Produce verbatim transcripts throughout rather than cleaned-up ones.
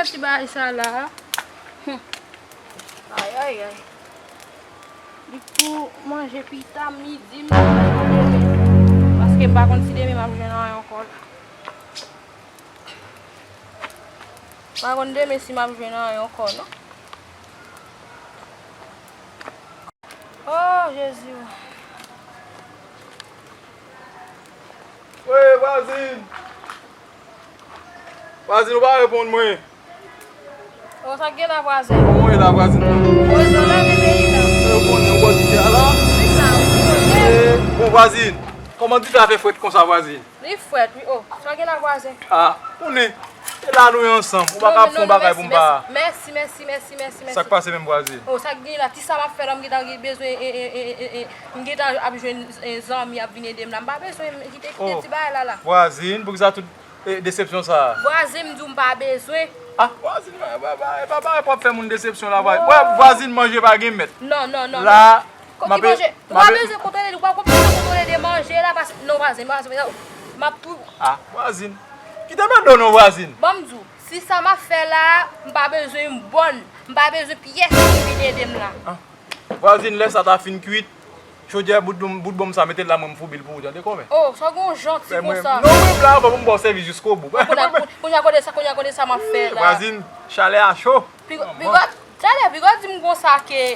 Ti bagay sa la. Hmm. Ay, ay, ay. Li pou manje pita, midi, m pa konn demen. Paske m pa konn si demen m ap jwenn anyen ankò la. M pa konn demen si m ap jwenn anyen ankò, non. Oh, Jezi. Wi, vwazin! Vwazin, ou pa reponn mwen. Oh, sa k gen la, vwazen? Kòman w ye la, vwazin? Ou konnen w bò dife a la? Wi, sa, ou konnen. Eh, bon, vwazin, kòman dife a fè frèt konsa, vwazin? Li frèt, wi. Oh, sa k gen la, vwazen? Ah, konnen. E la nou ye ansanm. Ou pa ka fè yon bagay pou m pa. Mèsi, mèsi, mèsi, mèsi, mèsi. Sa k pase menm, vwazin? Oh, sa k gen la? Ti sa m ap fè la, m gentan gen bezwen, e, e, e, e, e, m gentan ap jwenn, e, zanmi ap vin ede m la. M pa bezwen kite, kite ti bagay la, la. Vwazin, poukisa tout, e, desepsyon sa a? Vwazen, m di w m pa bezwen. Ah, vwazin, ba, ba, ba, e pa bagay pou ap fè moun desepsyon la, vwazin. Wè, vwazin, manje pa gen mèt. Non, non, non, non. La, Ko-, ki manje? Ou pa bezwen kontwole, ou pa bezwen kontwole de manje la, paske, non, vwazen, vwazen, non. M ap tou. Ah, vwazin. Kite m nan do non, vwazin. Ban m di w, si sa m ap fè la, m pa bezwen yon bòn, m pa bezwen pyès moun vin ede m la. Ah, vwazin, lè sa ta fin kwit, chodyè bout, bout bonm sa, mete l la, mwen m foubi l pou ou, tande, kòmè. Oh, sa w gen w janti konsa. Non, mwen m la, fò m ba w sèvis jiskobou. Kounye a, kounye a, kote sa, kounye a, kote sa m ap fè la? Vwazin, chalè a cho. Piga-, piga-, talè, piga di m konsa ke.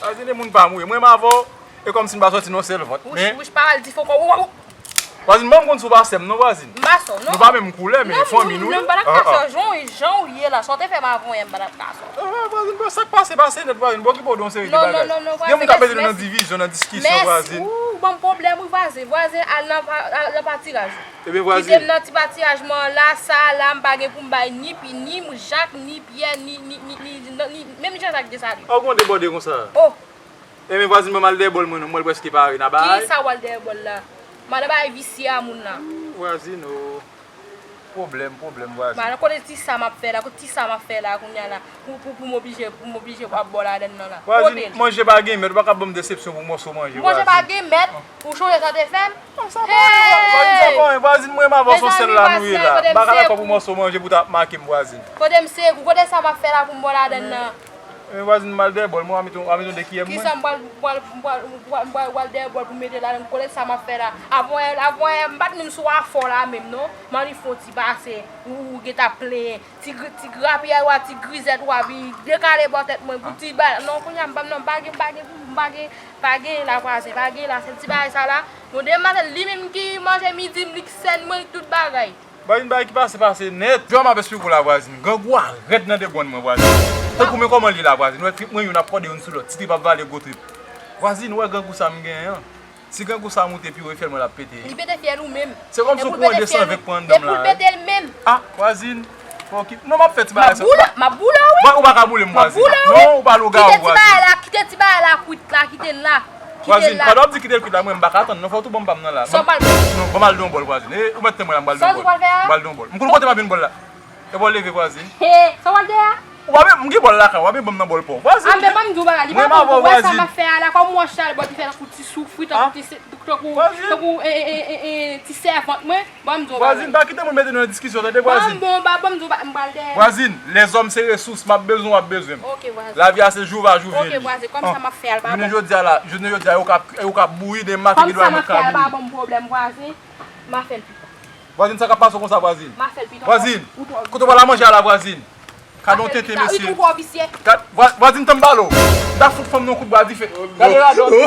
Vwazin, e moun pa m ou ye. Mwen m avè w, e kòmsi n pa sòti nan yon sèl vant. Wouch, men wouch, pa al di fon kò. Ou, ou, ou. Vwazin, ban m konn si w pa sè m non, vwazin. M pa sè w, non. Nou pa menm koulè, men fanmi nou ye. Non, m pa t ap ka sè w. Jan w, jan w ye la, sa w te fè m avè w, m pa t ap ka sè w. Ah, vwazin, bon, sa k pase, pase nèt, vwazin. Bon, okipe w de yon seri de bagay. Non, non, non, vwazen, mèsi, mèsi. Gen moun k ap mete nou nan divizyon, nan diskisyon, vwazen. Mèsi. Ou ban m pwoblèm, wi, vwazen. Vwazen, al nan pa-, al nan patiraj. Ebyen, vwazen. Kite m nan ti patiraj mwen la, sa la, m pa gen pou m bay ni pi, ni Jak, ni Pyè, ni, ni, ni, ni, ni, ni, menm Jan Jak Desalin. Aw, gon debòde konsa. Oh. Ebyen, vwazin, ban m al dèyè bòl mwen non, m wè l prèske pare, n a bay. Kisa w al dèyè bòl la? M al bay visye a moun la. Ooh, vwazin, oh. Pwoblèm, pwoblèm, vwazin. M al kote ti sa m ap fè la, kote ti sa m ap fè la, kounye a la. Pou, pou, pou m oblije, pou m oblije ap bò ladann nan la. Vwazin, kote l? Manje pa gen mèt, ou pa ka ban m desepsyon pou mòso manje, vwazin. Manje pa gen mèt? Ou sonje sa w te fè m? Non, sa pa anyen, vwazin, sa pa anyen. Vwazin, mwen m avè w se yon sèl la nou ye la. M pa ka dakò pou mòso manje pou ta ap make m, vwazin. Kote m se, kote sa m ap fè la pou m bò ladann nan? Men vwazin, m al dèyè bòl, mwen, w a mete yon, w a mete yon de kiyè mwen. Kisa m pral, m pral, m pral, m pral, m pral, pral dèyè bòl pou m mete ladann? Kote sa m ap fè la? Avan yè, avan yè, m pa t menm sou afè w la menm, non. M annik fè yon ti pase, ou, ou gentan ap plenyen. Ti gri-, ti grapyay w a, ti grizèt w a vin dekale bò tèt mwen pou ti ba-, non, kounye a m pa, non, m pa gen, m pa gen, m pa gen, pa gen la, vwazin, pa gen la, se ti bagay sa la. Yon demoiselle, li menm ki manje midi m, li ki sèn mwen, li tout bagay. Vwazin, bagay ki pase, pase nèt. Jan m ap esplike w la, vwazin, grangou a rèd nan de gwann mwen, vwazin. Tankou men kòman l ye la, vwazin, ou wè trip mwen youn ap kòde youn sou lòt, ti trip ap vale gwo trip. Vwazin, ou wè grangou sa m genyen an? Si grangou sa moute pi wo, e fyèl mwen l ap pete. Li pete fyèl ou menm. Se kòmsi w pran de san venk pou anndan m la. E pou l pete l menm. Ah, vwazin. Fò ki, non, m ap fè ti bagay sa. M ap boule, m ap boule w, wi. Ou pa ka boule m, vwazin. M ap boule w, wi. Non, ou pa lougarou, vwazin. Kite ti bagay la, kite ti bagay la kwit la, kite l la. Kite l la. Vwazin, pandan w ap di kite l kwit la, mwen, m pa ka tann, non, fò w tou ban m pa m nan la. Sa w pral fè? Non, ban m al de yon bòl, vwazin. E, ou mèt tann mwen la, m pral de yon bòl. Sa w di w pral fè a? M pral de yon bòl. M konn kote m ap jwenn bòl la. E bòl leve, vwazin. He, sa w pral fè a? Ou pa menm, m gen bòl lakay, ou pa menm ban m nan bòl pa w. Vwazin, ah, men ban m di w bagay, li pa bon pou wè sa m ap fè a la, kòm w an chal bòl ki fè tankou ti soufri, tankou ti se, tankou, tankou, e, e, ti sèvant mwen, ban m di w bagay. Vwazin, pa kite moun mete nou nan diskisyon, tande, vwazin. Ban m, bon, ba, ban m di w ba-, m pral dèyè. Vwazin, lèzòm se resous, m ap bezwen w, w ap bezwen m. Ok, vwazin. Lavi a se jou pa jou vin. Ok, vwazin, kòm sa m ap fè a, l pa bon. Jounen jodi a la, jounen jodi a, yo k ap, yo k ap bouyi de maten ki dwa mwen ka bouyi. Kòm sa m ap fè a, l pa bon pwoblèm, vwazin. M a fè l pito. Vwazin, sa k ap pase konsa, vwazin? M a fè l pito. Vwazin, kote w pral manje a la, vwazin? Kadon tenten, mesye. Li twò visye. Gad, vwa-, vwazin, tann m pale w. M ta fout fanm nan kout bwa dife. Gade la, dòmi.